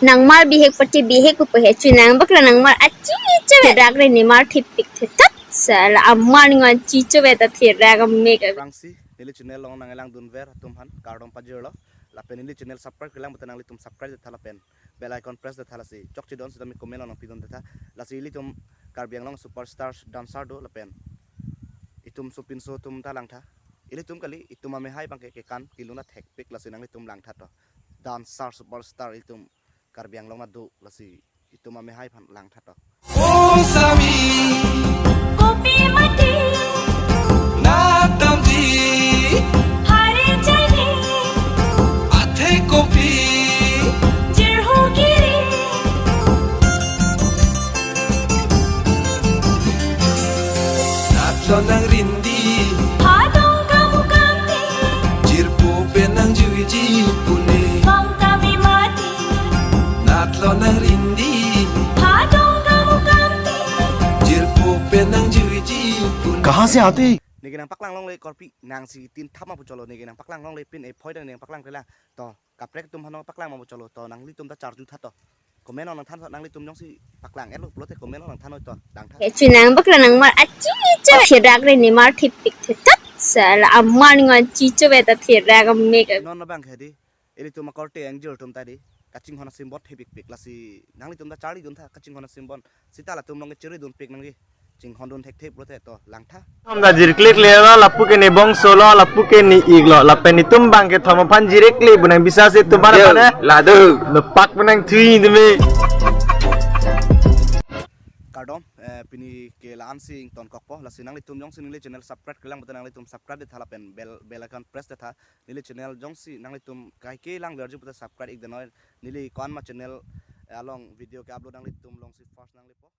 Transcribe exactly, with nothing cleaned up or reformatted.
Nangmar bihek pati bihek pupo he, chinang bakla nangmar achi chove. Therak re, nimar thepik thetat. Sala amar ningon chi chove ta therak amek. Aphrangsi neli channel along nangkelang dunver atum aphan kardom pajirlo. Lapen neli channel subscribe kelang pulote nanglitum subscribe detha lapen bell icon press detha, lasi chokche don sitame comment along nangpidun detha. Lasi ilitum Karbi Anglong superstar dancer do lapen itum sopinso atum ta langtha. Ilitum kali, itum amehai abangke kekan kelun ta thekpik, lasi nanglitum langtha to. Dancer superstar ilitum Karbi Anglong ta do, lasi itum amehai aphan langtha to. O sami, kopi mati, nat damji, hari jani, athe kopi, jirhu giri. Natlo nang rindi, hadong kamu kamti, jirpo pen nang juiji pune. Bang kami mati, natlo nang rindi, hadong kamu kamti, jirpo pen nang juiji pune. कहाँ से आते हैं? Neke nangpaklang longle korpi, nangsi tin thap ma pu cholo, neke nangpaklang longle pin e phoidang nangpaklang kelang. To, kaprek atum aphan nangpaklang ma pu cholo, to nanglitum ta charju tha to. Comment along nangthan to, nanglitum jongsi paklang-etlo pulote comment along nangthan to, langtha. He chinang bakla nangmar achi chove. Therak re, nimar thepik thetat. Sala amar ningon chi chove ta therak amek. Non abangke di, ilitum akorte angjir atum ta di, kachinghon asimbon thepikpik, lasi nanglitum ta charli dun tha kachinghon asimbon. Seta latum along kechiri dunpik nangji. Chinghon dun thekthe pulote to langtha. Hom da jirklik le lo, lapu ke ne bongso lo, lapu ke ne ik lo, lapen itum abangke thom aphan jirklik pu nang bisa se tumar. Yo, aphan, eh? Lado. Nepak pu nangthui deme. Kardom, eh, pini ke la-ansi ingtonkokpo, lasi nanglitum jongsi neli channel subscribe kelang pulote nanglitum subscribe detha lapen bell, bell icon press detha. Neli channel jongsi nanglitum kaike langverji pulote subscribe ik denoi, neli ko-an ma channel, eh, along video ke-upload nanglitum alongsi first nanglipo.